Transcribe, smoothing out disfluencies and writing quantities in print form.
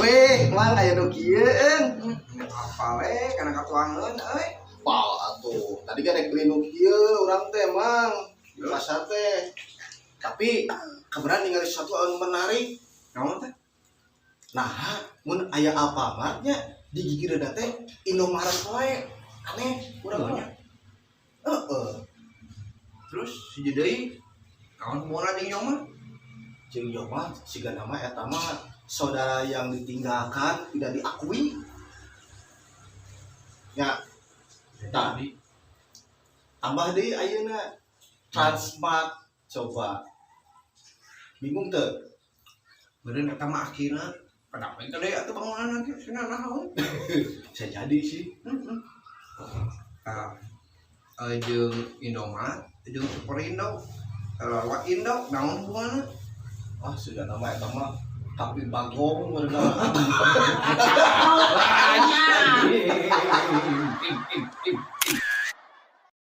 Weh, Mang, aya nu kieu eung. Apa we kana katuangeun euy. Pal atuh. Tadi kan rek beli nu kieu urang teh, Mang, di pasar teh. Tapi kebetulan ningali sesuatu anu menarik. Naon teh? Nah, mun aya Alfamart nya di gigireunna teh Indomaret wae. Aneh urang mah. Heeh. Terus si deui naon hubunganna jeung Yoma? Jeung Yoma siga nama eta mah saudara yang ditinggalkan, tidak diakui. Ya, tah tambah deui ayeuna Transmart, coba. Bingung teu? Beureun eta mah akhirna kenapa itu deui atuh bangunan nanti cenah naon? Bisa jadi sih. Heeh. Tah, jeung Indomaret jeung Superindo, Lawak Indo naon hubunganna? Ah, sudah nama eta mah tapi bagong beunang.